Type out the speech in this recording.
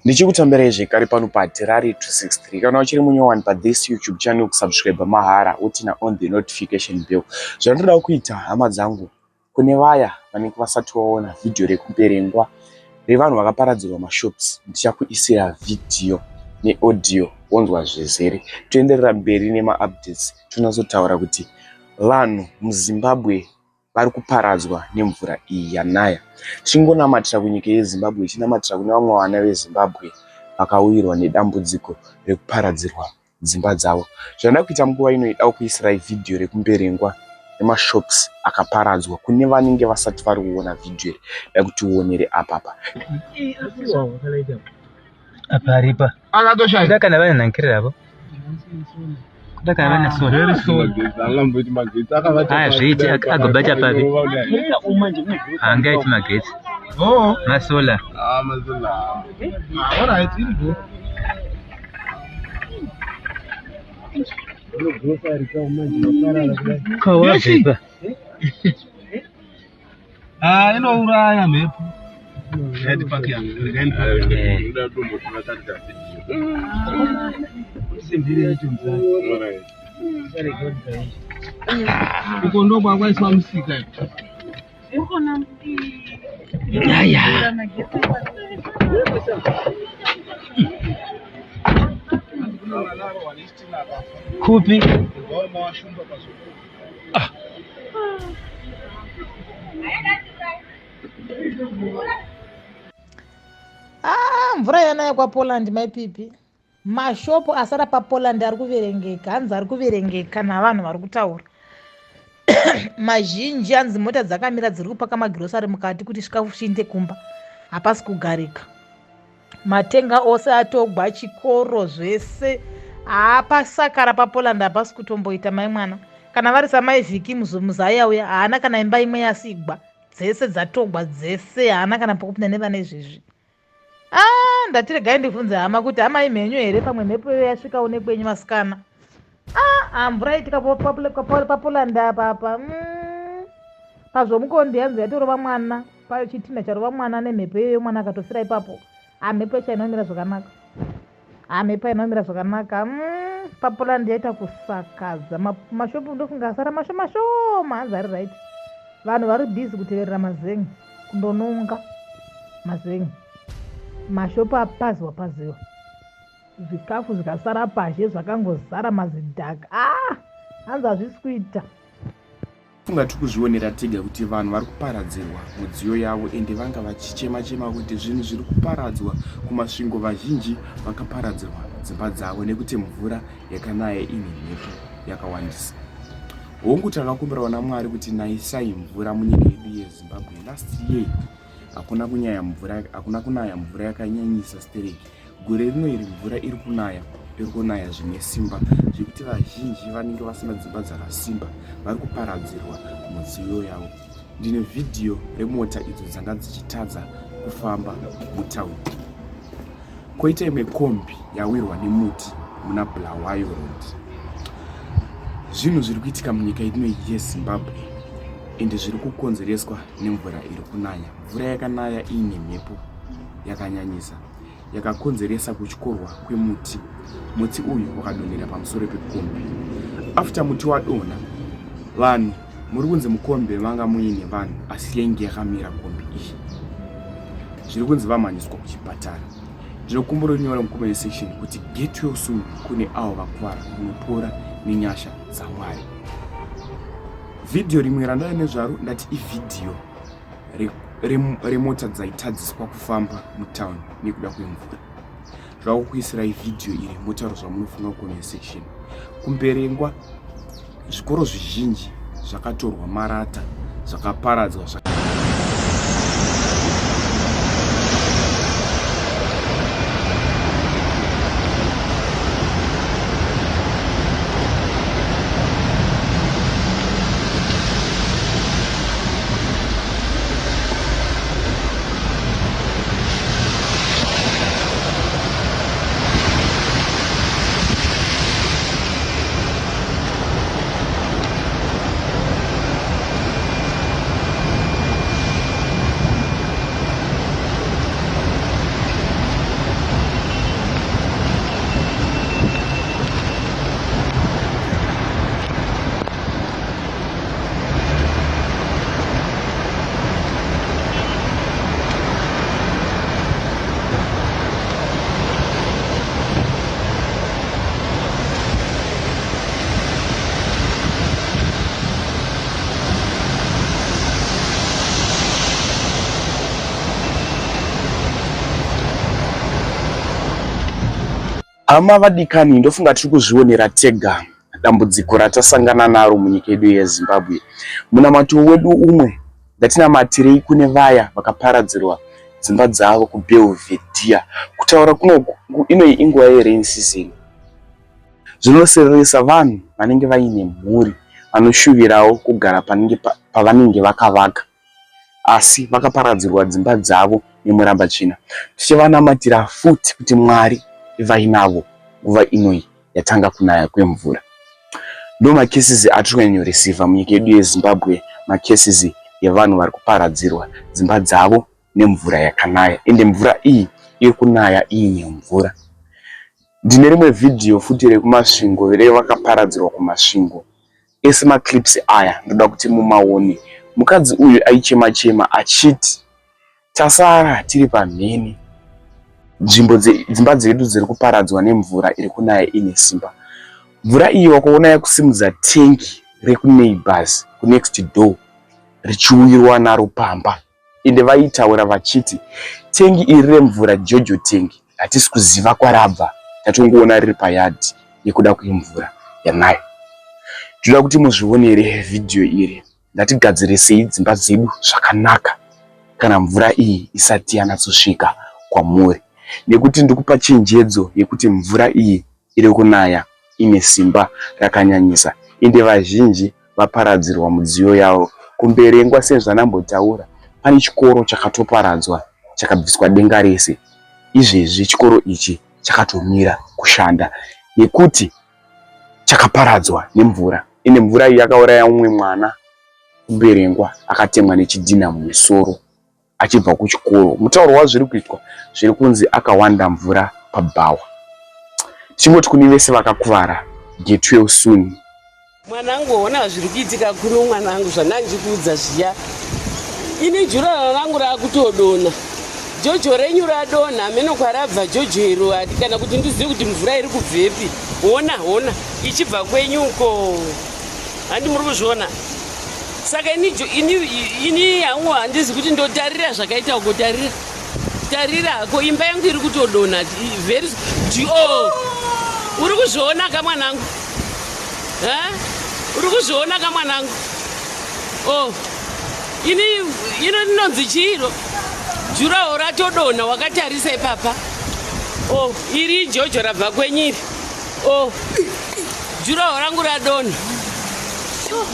Ndichikutambirai zvekare pano paHatirari 263. Kana uchiri munyowani pathis YouTube channel, kusubscribe mahara utina on the notification bell. Zvandinoda kuita hama dzangu, kune vaya vanenge vasati vaona vhidhiyo rekuMberengwa revanhu vakaparadzirwa mashops, ndichakuisira vhidhiyo neaudio wonzwa zvizere. Toenderera mberi nemaupdates, tonatsotaura kuti vanhu muZimbabwe vari kuparadzwa nemvura iyi yanaya. Tichingonamatira kunyika yeZimbabwe, ichinamatira kune vamwe vana veZimbabwe vakawirwa nedambudziko rekuparadzirwa dzimba dzavo. Zvandada kuita munguva ino, ida kuisirai vhidhiyo rekuMberengwa nemashops akaparadzwa. Kune vanenge vasati vari kuona vhidhiyo iri, da kuti uonere apapa. Apa aripa. Akatoshaya. Kana vane nankirira avo. Kuda kana vane sola. Very soon. Angamboti magetsi akavata. Aya zviiti agobata papi. Angaiti magetsi. Oh. Masola. Ah, masola. Ah, all right, iri go. Kawabvepa. Ah, inouraya mhepo. Red park ya. Red park. Eh. Uko ndo kwakwaiswa musika. Aya. Kupi? Ah, mvura yanaya kwaPoland maipipi. Mashopu asara paPoland ari kuverengeka, hanzi ari kuverengeka navanhu vari kutaura mazhinji. Hanzi mota dzakamira dziri kupaka magirosari mukati kuti svika chiinde kumba, hapasi kugarika. Matenga ose atogwa, chikoro zvese haapasakara paPoland, hapasi kutomboita mai mwana. Kana vari samai Vhiki muzaya uya, haana kana imba imwe yasigwa, dzese dzatogwa dzese, haana kana pokupinda nevana izvezvi. Ah, ndati regai ndibvunze hama kuti hama imhenyu here, pamwe mhepo iyo yasvikawo nekwenyu vasikana. Ah, mvura itika paPoland apapa. Pazvomukondi hanzi yatorova mwana, pachitinha charova mwana nemhepo iyoyo, mwana akatofira ipapo. Ah, mhepo yacho inomira zvakanaka. Ah, mhepo inomira zvakanaka. PaPoland yaita kusakadza mashopu, ndofunga asara mashoma shoma, hanzi ari right. Vanhu vari busy kuteverera mazengi, kundononga mazengi. Mashopu apaziwa paziwa, zvikafu zvikasara pazhe zvakangozara mazidhaka. Ah, hanzi hazvisi kuita. Funga tiri kuzvionera tega kuti vanhu vari kuparadzirwa mudziyo yavo, ende vanga vachichema chema kuti zvinhu zviri kuparadzwa kuMasvingo. Vazhinji vakaparadzirwa dzimba dzavo nekuti mvura yakanaya ine mhepo yakawandisa. Hongu, takakumbirawo naMwari kuti naisai mvura munyika yedu yeZimbabwe. Last year hakuna kunyaya mvura, hakuna kunaya mvura yakanyanyisa stereki. Gore rino iri mvura iri kunaya, iri kunaya zvine simba zvekuti vazhinji vanenge vasina dzimba dzakasimba vari kuparadzirwa mudziyo yavo. Ndine vhidhiyo remota idzo dzanga dzichitadza kufamba mutaundi, koita imwe kombi yawirwa nemuti muna Bulawayo Road. Zvinhu zviri kuitika munyika ino yeZimbabwe, ende zviri kukonzereswa nemvura iri kunaya. Mvura yakanaya iine mhepo yakanyanyisa yakakonzeresa kutyorwa kwemuti. Muti uyu wakadonhera pamusoro pekombi. After muti wadonha, vanhu muri kunzi mukombi vanga muine vanhu, asi yainge yakamira kombi iyi. Zviri kunzi vamhanyiswa kuchipatara. Ndinokumbura unyore mucomment section kuti get well soon kune avo vakuvara, munopora nenyasha dzaMwari. Vhidhiyo rimwe randaya nezvaro, ndati ivhidhiyo remota dzaitadziswa kufamba mutauni nekuda kwemvura. Zvakukuisirai vhidhiyo iri, motaura zvamunofunga kucomment section. KuMberengwa zvikoro zvizhinji zvakatorwa marata, zvakaparadzwa. Hama vadikani, ndofunga tiri kuzvionera tega dambudziko ratasangana naro munyika yedu yeZimbabwe. Munamato wedu umwe, ngatinamatirei kune vaya vakaparadzirwa dzimba dzavo kuBelvedere. Kutaura kunoku, inoyi inguva yerain season. Zvinosiririsa vanhu vanenge vaine mhuri vanoshuvirawo kugara panenge pavanenge vakavaka asi vakaparadzirwa dzimba dzavo nemurambatsvina. Tichivanamatira futi kuti Mwari ivai navo nguva inoyi yatanga kunaya kwemvura. Ndo macases atiri kunyanyoreceiva munyika yedu yeZimbabwe, macases evanhu vari kuparadzirwa dzimba dzavo nemvura yakanaya, ende mvura iyi iri kunaya iine mvura. Ndine rimwe vhidhiyo futi rekuMasvingo revakaparadzirwa kuMasvingo. Ese maclips aya ndoda kuti mumaone. Mukadzi uyu aichema chema achiti tasara tiri pamhene, nzvimbo dzimba dzedu dziri kuparadzwa nemvura iri kunaya ine simba. Mvura iyi wakaona yakusimudza tengi rekuneighbors kunext door richiuyirwa naro pamba. Ende vaitaura vachiti tengi iri remvura jojo tengi hatisi kuziva kwarabva, tatongoona riri payadhi nekuda kwemvura yanaya. Ndoda kuti muzvionere vhidhiyo iri. Ngatigadzirisei dzimba dzedu zvakanaka kana mvura iyi isati yanatsosvika kwamuri, nekuti ndikupa chenjedzo yekuti mvura iyi iri kunaya ine simba rakanyanyisa ende vazhinji vaparadzirwa mudziyo yavo. Kumberengwa sezvandambotaura pane chikoro chakatoparadzwa chakabviswa denga rese. Izvezvi chikoro ichi chakatomira kushanda nekuti chakaparadzwa nemvura. Ende mvura iyi yakauraya umwe mwana kumberengwa akatemwa nechidhinha mumusoro achibva kuchikoro. Mutauro wazviri kuitwa zviri kunzi akawanda mvura pabhawa. Tichingoti kune vese vakakuvara, get well soon. Mwanangu, hona zviri kuitika kuno mwanangu, zvandandikuudza zviya. Ini jurara rangu rakutodona. Jojo renyu radonha, hameno kwarabva jojo iro, kana kuti ndizive kuti mvura iri kubvepi. Hona, hona, ichibva kwenyu uko. Handi muri kuzviona? Saka ini, ini, ini hangu handizi kuti ndotarira zvakaita uko, tarira. Tarira hako, imba yangu iri kutodonha. Very, oh, uri kuzviona ka mwanangu? Ha? Uri kuzviona ka mwanangu? Oh, ini ino rinonzi chiiro jurawo ratodonha wakatarisa ipapa. Oh, iri ijojo rabva kwenyu iri. Oh, jurawo rangu radonha. Oh.